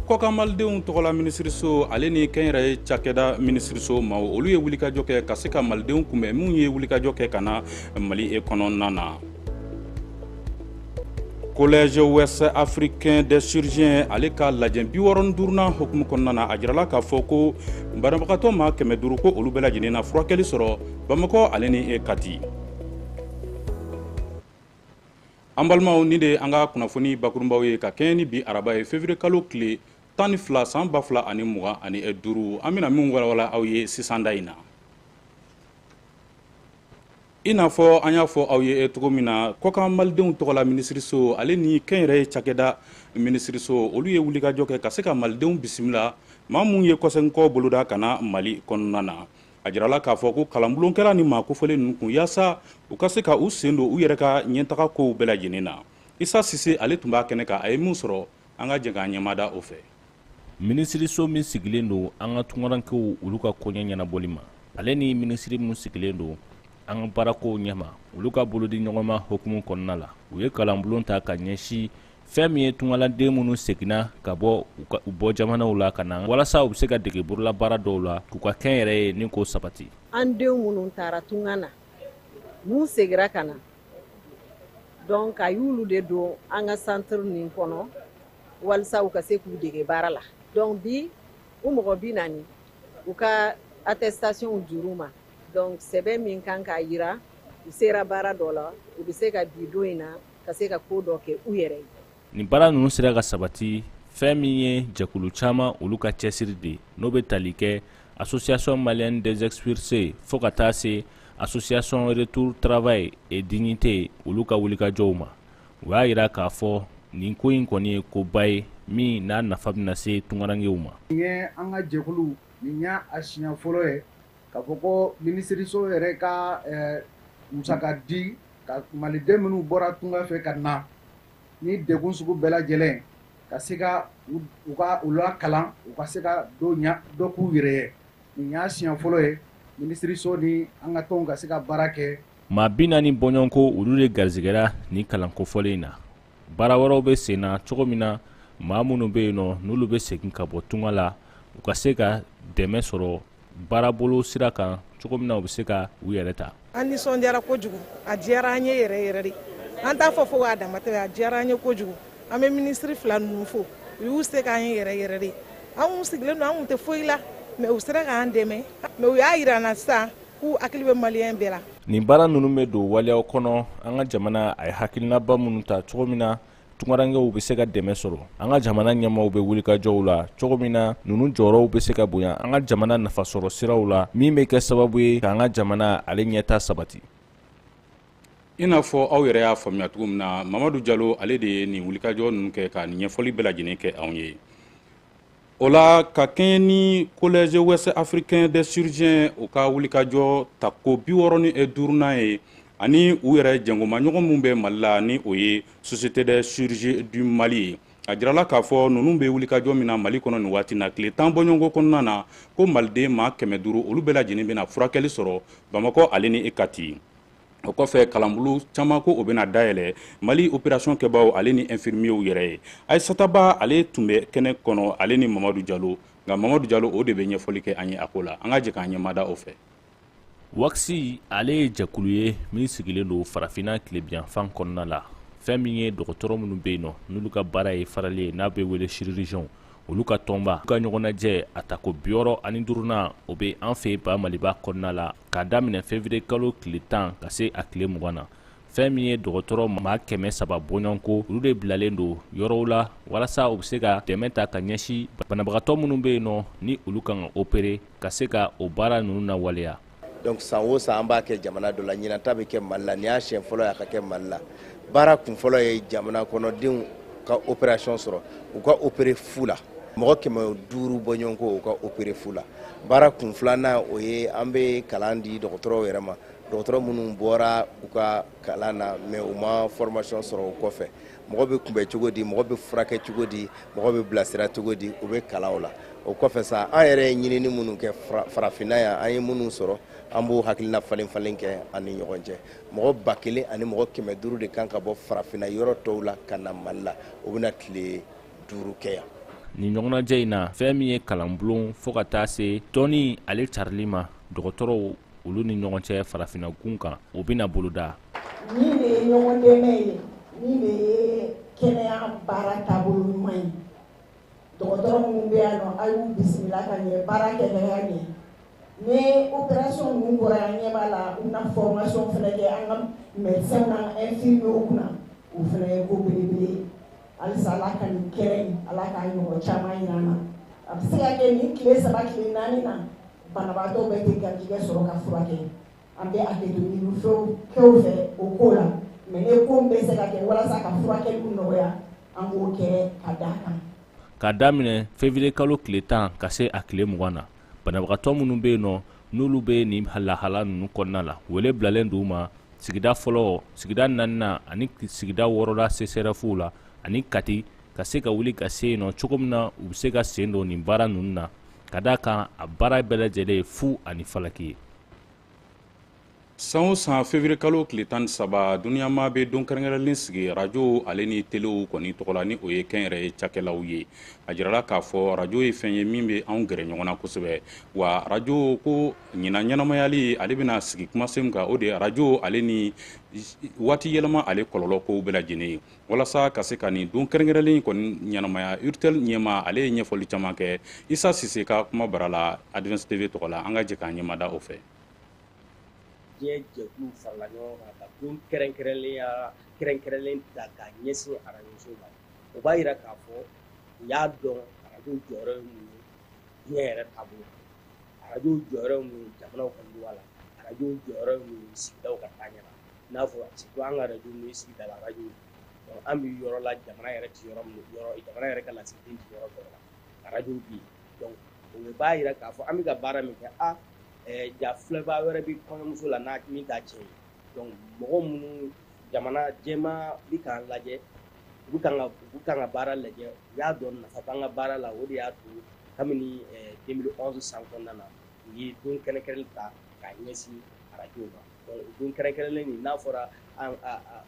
Kɔkan malidenw tɔgɔla minisiriso ale ni kɛnyɛrɛye cakɛda minisiriso maaw, olu ye wulikajɔ kɛ ka se ka malidenw kunbɛn minnu ye wulikajɔ kɛ ka na Mali kɔnɔna na. Collège Ouest Africain des chirurgiens ale ka lajɛ 65nan hukumu kɔnɔna na, a jirala k'a fɔ ko banabagatɔ maa 500, ko olu bɛɛ lajɛlen na furakɛli sɔrɔ Bamakɔ ale ni Kati. An balimaw, nin de ye an ka kunnafoni bakurunbaw ye ka kɛɲɛ ni bi araba ye, février kalo tile 12 san 2025. An bɛna min walawala aw ye sisan da in na, i n'a fɔ an y'a fɔ aw ye cogo min na, kɔkan malidenw tɔgɔla minisiriso ale ni kɛnyɛrɛye cakɛda minisiriso, olu ye wulikajɔ kɛ ka se ka malidenw bisimila, maa minnu ye kɔsɛnkɔ boloda ka na Mali kɔnɔna na. A jirala k'a fɔ ko kalanbulon kɛra ni maa kofɔlen ninnu kun yaasa u ka se ka u sen don u yɛrɛ ka ɲɛtaga kow bɛɛ lajɛlen na. Isa Sise, ale tun b'a kɛnɛ kan, a ye min sɔrɔ, an ka jɛ k'an ɲɛmada o fɛ. Minisiriso min sigilen don an ka tunkarankew olu ka koɲɛ ɲɛnabɔli ma, ale ni minisiri min sigilen don an ka baarakow ɲɛma, olu ka bolodi ɲɔgɔnma hukumu kɔnɔna la, u ye kalanbulon ta ka ɲɛsin fɛn min ye tungaladen minnu seginna ka bɔ u bɔ jamanaw la ka na, walasa u bɛ se ka dege bololabaara dɔw la k'u ka kɛn yɛrɛ ye ni k'o sabati. An denw minnu taara tunga na, n'u seginna ka na, donc a y'olu de don an ka centre nin kɔnɔ walasa u ka se k'u dege baara la. Donc bi, u mɔgɔ 40, u ka attestation dir'u ma, donc sɛbɛn min kan k'a yira u sera baara dɔ la, u bɛ se ka bi don in na ka se ka ko dɔ kɛ u yɛrɛ ye. Nin baara ninnu sera ka sabati fɛn min ye jɛkulu caman olu ka cɛsiri de, n'o bɛ tali kɛ Association malienne des expulsés fo ka taa se Association Retour Travail et Dignité olu ka wulikajɔw ma. U y'a jira k'a fɔ nin ko in kɔni ye koba ye min n'a nafa bɛna se tunkarankew ma. Nin ye an ka jɛkulu, nin y'a a siɲɛ fɔlɔ ye k'a fɔ ko minisiriso yɛrɛ ka musaka di ka maliden minnu bɔra tunga fɛ ka na ni degun sugu bɛɛ lajɛlen, ka se ka u ka u la kalan, u ka se ka dɔ ɲa dɔ k'u yɛrɛ ye. Nin y'a siɲɛ fɔlɔ ye minisiriso ni an ka tɔnw ka se ka baara kɛ. Maa 40 bɔɲɔgɔnko, olu de garisɛgɛra nin kalanko fɔlen in na. Baara wɛrɛw bɛ sen na cogo min na, maa minnu bɛ yen nɔ n'olu bɛ segin ka bɔ tunga la, u ka se ka dɛmɛ sɔrɔ baarabolo sira kan cogo min na u bɛ se ka u yɛrɛ ta. An nisɔndiyara kojugu, a diyara an ye yɛrɛ yɛrɛ de. An t'a fɔ fo k'a damatɛmɛ, a diyara an ye kojugu. An bɛ minisiri fila ninnu fo, u y'u se k'an ye yɛrɛ yɛrɛ de. An kun sigilen don, an kun tɛ foyi la, mais u sera k'an dɛmɛ, mais u y'a yira an na sisan k'u hakili bɛ maliyɛn bɛɛ la. Nin baara ninnu bɛ don waleyaw kɔnɔ an ka jamana a ye hakilinaba minnu ta cogo min na tunkarankew bɛ se ka dɛmɛ sɔrɔ. An ka jamana ɲɛmaaw bɛ wulikajɔw la cogo min na ninnu jɔyɔrɔw bɛ se ka bonya an ka jamana nafasɔrɔ siraw la, min bɛ kɛ sababu ye k'an ka jamana ale ɲɛta sabati. I n'a fɔ aw yɛrɛ y'a faamuya cogo min na, Mamadu Jalo, ale de ye nin wulikajɔ ninnu kɛ ka nin ɲɛfɔli bɛɛ lajɛlen kɛ anw ye. O la, ka kɛɲɛ ni Collège Ouest Africain des chirurgiens u ka wulikajɔ tako 65nan ye, ani u yɛrɛ jɛngomaɲɔgɔn min bɛ Mali la, ni o ye Société des chirurgiens du Mali ye, a jirala k'a fɔ ninnu bɛ wulikajɔ min na Mali kɔnɔ nin waati na, tile 10 bɔɲɔgɔnko kɔnɔna na, ko maliden maa 500, olu bɛɛ lajɛlen bɛna furakɛli sɔrɔ Bamakɔ ale ni Kati. O kɔfɛ, kalanbolo caman, ko o bɛna dayɛlɛ Mali opération kɛbaw ale ni infirmiers yɛrɛ ye. Ayisataba, ale tun bɛ kɛnɛ kɔnɔ, ale ni Mamadu Jalo. Nka Mamadu Jalo, o de bɛ ɲɛfɔli kɛ an ye a ko la. An ka jɛ k'an ɲɛmada o fɛ. WACSI, ale ye jɛkulu ye min sigilen don Farafinna tilebinyanfan kɔnɔna la. Fɛn min ye dɔgɔtɔrɔ minnu bɛ yen nɔ n'olu ka baara ye farali ye, n'a bɛ wele chirurgien, olu ka tɔnba ka ɲɔgɔnnajɛ a tako 65nan, o bɛ an fɛ ba Maliba kɔnɔna la k'a daminɛ février kalo tile 10 ka se a tile 20 na. Fɛn min ye dɔgɔtɔrɔ maa 300 bɔɲɔgɔnko, olu de bilalen don yɔrɔw la walasa u bɛ se ka dɛmɛ ta ka ɲɛsin banabagatɔ minnu bɛ yen nɔ ni olu kan ka opérer, ka se ka o baara ninnu na waleya. Donc san o san, an b'a kɛ jamana dɔ la. Ɲinan ta bɛ kɛ Mali la. Nin y'a siɲɛ fɔlɔ ye a ka kɛ Mali la. Baara kun fɔlɔ ye jamana kɔnɔdenw ka opération sɔrɔ, u ka opérer fu la, mɔgɔ 500 bɔɲɔgɔnko, u ka opérer fu la. Baara kun filanan, o ye an bɛ kalan di dɔgɔtɔrɔw yɛrɛ ma, dɔgɔtɔrɔ minnu bɔra u ka kalan na mais u ma formation sɔrɔ o kɔfɛ, mɔgɔ bɛ kunbɛn cogo di, mɔgɔ bɛ furakɛ cogo di, mɔgɔ bɛ bilasira cogo di, u bɛ kalan o la. O kɔfɛ sa, an yɛrɛ ye ɲinini minnu kɛ Farafinna yan, an ye minnu sɔrɔ, an b'o hakilina falen falen kɛ an ni ɲɔgɔn cɛ. Mɔgɔ 1500 de kan ka bɔ Farafinna yɔrɔ tɔw la ka na Mali la. O bɛna tile 5 kɛ yan. Nin ɲɔgɔnnajɛ in na, fɛn min ye kalanbulon fo ka taa se dɔnni ale carili ma dɔgɔtɔrɔw olu ni ɲɔgɔn cɛ farafinna gun kan, o bɛna boloda. Nin de ye ɲɔgɔn dɛmɛ ye, nin de ye kɛnɛya baara taabolo ɲuman ye. Dɔgɔtɔrɔ minnu bɛ yan nɔ, a y'u bisimila ka ɲɛ, baara kɛ ka ɲɛ. Ni opération ninnu bɔra yan, ɲɛ b'a la, u bɛna formation fana kɛ an ka médecins n'an ka infirmiers kunna. O fana ye ko belebele ye. Halisa Ala ka nin kɛnɛ in, Ala k'a ɲɔgɔn caman yira an na. A bɛ se ka kɛ nin tile 3, tile 4 na, banabaatɔ bɛɛ tɛ garijɛgɛ sɔrɔ ka furakɛ. An bɛ hakɛto ɲini kɛw fɛ o ko la, mais ni ko min bɛ se ka kɛ walasa ka furakɛliw nɔgɔya, an b'o kɛ ka d'a kan. K'a daminɛ février kalo tile 10 ka se a tile 20 na, banabagatɔ minnu bɛ yen nɔ, n'olu bɛ nin lahala ninnu kɔnɔna la, wele bilalen d'u ma sigida fɔlɔ, sigida naaninan ani sigida wɔɔrɔla CSRéfw la ani Kati, ka se ka wuli ka se yen nɔ cogo min na u bɛ se ka sen don nin baara ninnu na, ka d'a kan a baara bɛɛ lajɛlen ye fu ani falaki ye. San o san février kalo tile 13, duniyama bɛ don kɛrɛnkɛrɛnlen sigi arajo ale ni telew kɔni tɔgɔ la, ni o ye kɛnyɛrɛye cakɛlaw ye. A jirala k'a fɔ arajo ye fɛn ye min bɛ anw gɛrɛ ɲɔgɔn na kosɛbɛ. Wa arajo ko ɲinan ɲɛnamayali ale bɛna sigi kumasen kan, o de ye arajo ale ni waati yɛlɛma ale kɔlɔlɔ kow bɛɛ lajɛlen ye. Walasa ka se ka nin don kɛrɛnkɛrɛnlen kɔni ɲɛnamaya, Urtel ɲɛma ale ye ɲɛfɔli caman kɛ Isa Sise ka kuma bara la Advance TV tɔgɔ la. An ka jɛ k'an ɲɛmada o fɛ. Diɲɛ jɛkulu farala ɲɔgɔn kan ka don kɛrɛnkɛrɛnlen ta k'a ɲɛsin arajoso ma. O b'a yira k'a fɔ u y'a dɔn arajo jɔyɔrɔ ye mun ye diɲɛ yɛrɛ taabolo kan, arajo jɔyɔrɔ ye mun ye jamanaw ka yiriwa la, arajo jɔyɔrɔ ye mun ye sigidaw ka taaɲɛ la. N'a fɔra surtout an ka arajo ninnu ye sigidala arajo ye, donc an bɛ yɔrɔ la jamana yɛrɛ tɛ yɔrɔ min, yɔrɔ jamana yɛrɛ ka lasigiden tɛ yɔrɔ dɔw la, arajo bɛ yen. Donc o b'a yira k'a fɔ an bɛ ka baara min kɛ, a ja filɛbaa wɛrɛ bɛ kɔɲɔmuso la n'a min t'a cɛ ye. Donc mɔgɔ minnu jamana jɛma bɛ k'an lajɛ, u bɛ k'an ka baara lajɛ, u y'a dɔn nafa b'an ka baara la. O de y'a to kabini 2011 san kɔnɔna na, u ye don kɛrɛnkɛrɛnlen ta k'a ɲɛsin arajow ma. Donc o don kɛrɛnkɛrɛnlen nin, n'a fɔra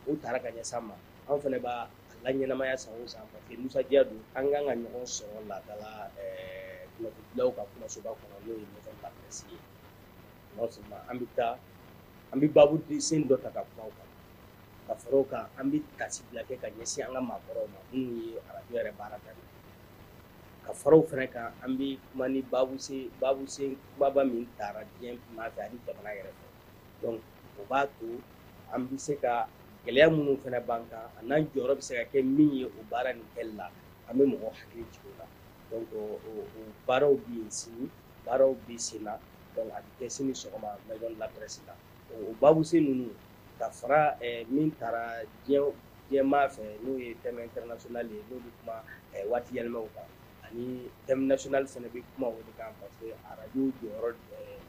o taara ka ɲɛsin an ma, anw fana b'a laɲɛnamaya san o san, parce que nisɔndiya don. An kan ka ɲɔgɔn sɔrɔ laadala kunnafonidilaw ka kumasoba kɔnɔ, n'o ye maison de la presse ye. Non seulement an bɛ taa, an bɛ baabu sen dɔ ta ka kuma o kan, ka fara o kan, an bɛ tasibila kɛ ka ɲɛsin an ka maakɔrɔw ma minnu ye arajo yɛrɛ baara daminɛ. Ka fara o fana kan, an bɛ kuma ni baabusen kumaba min taara diɲɛ maa fɛ ani jamana yɛrɛ fɛ. Donc o b'a to an bɛ se ka gɛlɛya minnu fana b'an kan, a n'an jɔyɔrɔ bɛ se ka kɛ min ye o baara nin kɛli la, an bɛ mɔgɔ hakili jigin o la. Donc o baaraw bɛ yen sini, baaraw bɛ sen na. Donc a bɛ kɛ sini sɔgɔma maison de la presse la. O baabusen ninnu ka fara min taara diɲɛmaa fɛ, n'o ye thème international ye, n'o bɛ kuma waati yɛlɛmaw kan, ani thème national fana bɛ kuma o de kan, parce que arajo jɔyɔrɔ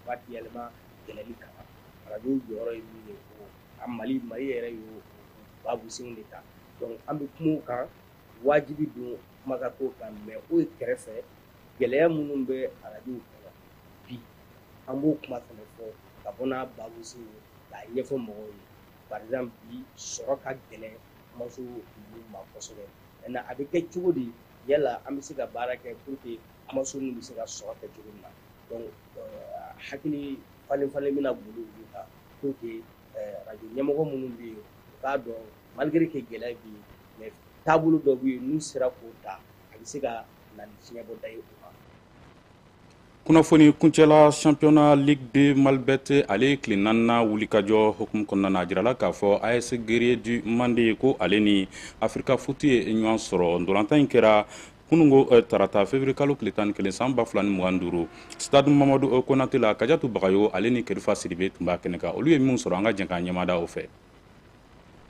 waati yɛlɛma kɛlɛli kama, arajo jɔyɔrɔ ye min ye, o Mali yɛrɛ y'o baabusenw de ta. Donc an bɛ kuma o kan, wajibi don kuma ka k'o kan. Mais o ye kɛrɛfɛ gɛlɛya minnu bɛ arajow kɔnɔ bi, an b'o kuma fana fɔ ka bɔ n'a baabusen ye k'a ɲɛfɔ mɔgɔw ye. Par exemple bi sɔrɔ ka gɛlɛn kumaso ninnu ma kosɛbɛ. Maintenant a bɛ kɛ cogo di, yala an bɛ se ka baara kɛ pour que kumaso ninnu bɛ se ka sɔrɔ kɛ cogo min na. Donc hakili falen falen bɛna boli olu kan pour que arajo ɲɛmɔgɔ minnu bɛ yen, u k'a dɔn malgré que gɛlɛya bɛ yen, mais taabolo dɔ bɛ yen, n'u sera k'o ta, a bɛ se ka na ni fiɲɛbɔda ye u ma. Kunnafoni kuncɛla, championnat Ligue 2 Malibet ale tile naaninan wulikajɔ hukumu kɔnɔna na, a jirala k'a fɔ AS Guerrier du Mande ko ale ni Africa Foot ye ɲɔgɔn sɔrɔ. Ntolantan in kɛra kununko tarata, février kalo tile 11 san 2025, stade Mamadu Konate la. Kajatu Bagayo ale ni Kerifa Sidibe tun b'a kɛnɛ kan. Olu ye min sɔrɔ, an ka jɛ k'an ɲɛmada o fɛ.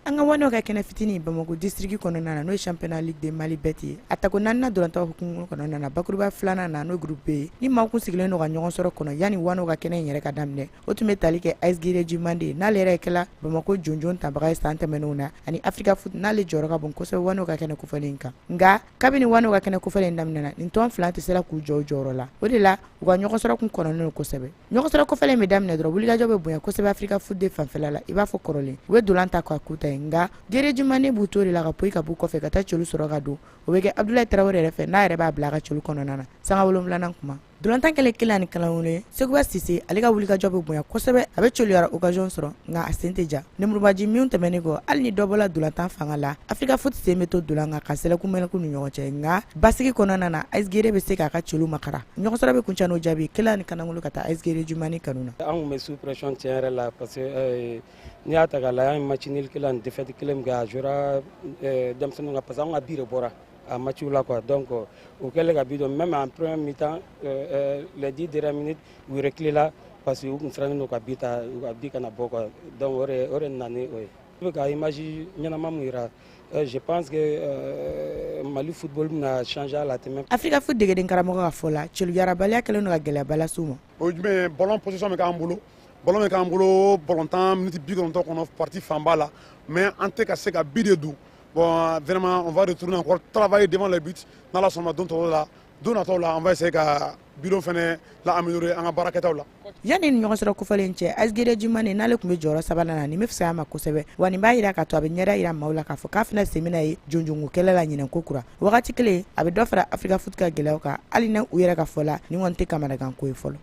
An ka Wanɛ ka kɛnɛ fitinin Bamakɔ district kɔnɔna na, n'o ye championnat Ligue 2 Malibet ye, a tako naaninan dolantan hukumu kɔnɔna na, bakuruba filanan na, n'o groupe B, ni maaw kun sigilen don ka ɲɔgɔn sɔrɔ kɔnɔ yanni Wanɛ ka kɛnɛ in yɛrɛ ka daminɛ, o tun bɛ tali kɛ AS Guerrier du Mande, n'ale yɛrɛ kɛla Bamakɔ jɔnjɔn tabaga ye san tɛmɛnenw na, ani Africa Foot, n'ale jɔyɔrɔ ka bon kosɛbɛ Wanɛ ka kɛnɛ kofɔlen kan. Nka kabini Wanɛ ka kɛnɛ kofɔlen daminɛna, nin tɔn fila tɛ sera k'u jɔ u jɔyɔrɔ la. O de la u ka ɲɔgɔn sɔrɔ kun kɔnɔnen don kosɛbɛ. Ɲɔgɔn sɔrɔ kofɔlen bɛ daminɛ dɔrɔn, wulikajɔ bɛ bonya kosɛbɛ Africa Foot de fanfɛla la. I b'a fɔ kɔrɔlen, u bɛ dolan ta k'a ku ta. ye. Nka Guerrier du Mali b'u to de la ka poyi ka b'u kɔfɛ ka taa celu sɔrɔ ka don. O bɛ kɛ Abdoulaye Traoré yɛrɛ fɛ, n'a yɛrɛ b'a bila a ka celu kɔnɔna na sanga 7nan kuma. Dolantan kɛlen 1-1 ye. Seguba Sise, ale ka wulikajɔ bɛ bonya kosɛbɛ, a bɛ celuyara occasion sɔrɔ, nka a sen tɛ ja. Nemurubaji minnu tɛmɛnen kɔ, hali ni dɔ bɔla dolantan fanga la, Africa Foot sen bɛ to dolan kan ka sɛlɛku mɛlɛku ni ɲɔgɔn cɛ. Nka basigi kɔnɔna na, AS Guerrier bɛ se k'a ka celu makara. Ɲɔgɔnsɔrɔ bɛ kuncɛ n'o jaabi 1-1 ka taa AS Guerrier du Mali kanu na. An tun bɛ sous pression tiɲɛ yɛrɛ la, parce que n'i y'a ta k'a lajɛ, an ye match nul kelen ani défaite kelen min kɛ, a jouera denmisɛnninw kan, parce que an ka but de bɔra a match la quoi. Donc o kɛlen ka but don, même en première mi-temps, les 10 dernières minutes, u reculé la, parce que u tun sirannen don ka but ta, u ka but kana bɔ quoi. Donc o de nana ni o ye. U bɛ ka image ɲɛnama mun yira, je pense que Mali football bɛna changer à la tɛmɛ. Africa Foot degeden karamɔgɔ ka fɔ la, celuyarabaliya kɛlen don ka gɛlɛyaba lase u ma. O ye jumɛn ye? Ballon possession bɛ k'an bolo, ballon bɛ k'an bolo ballon minute 90 kɔnɔ partie fanba la, mais an tɛ ka se ka but de don. Bon, vraiment, on va retourner encore travailler devant les buts. N'Ala sɔnna, don tɔw la, don nataw la, on va essayer ka bidon fɛnɛ la améliorer an ka baarakɛtaw la. Yanni ni ɲɔgɔn sɔrɔ kofɔlen cɛ, AS Guerrier du Mali n'ale tun bɛ jɔyɔrɔ sabanan na, nin bɛ fisaya ma kosɛbɛ. Wa nin b'a yira k'a to a bɛ ɲɛda yira maaw la k'a fɔ k'a fana sen bɛna ye jonjonko kɛlɛ la ɲinɛ ko kura. Wagati kelen, a bɛ dɔ fara Africa Foot ka gɛlɛyaw kan, hali ni u yɛrɛ ka fɔ la, nin kɔni tɛ kamanagan ko ye fɔlɔ.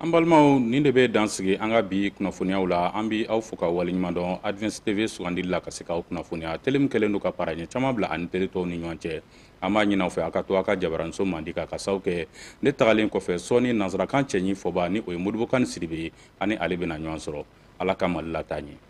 An balimaw, nin de bɛ dan sigi an ka bi kunnafoniyaw la. An bi aw fo ka waleɲuman dɔn Advance TV sugandili la ka se k'aw kunnafoniya. Télé min kɛlen don ka paraɲɛ caman bila ani télé tɔw ni ɲɔgɔn cɛ. An b'a ɲini aw fɛ, a ka to aw ka jabaraninso mandi kan ka sababu kɛ ne tagalen kɔfɛ sɔɔni, nansarakan cɛɲi fɔba ni o ye Modibo Kani Sidibe ye, ani ale bɛna ɲɔgɔn sɔrɔ. Ala ka Mali lataa ɲɛ.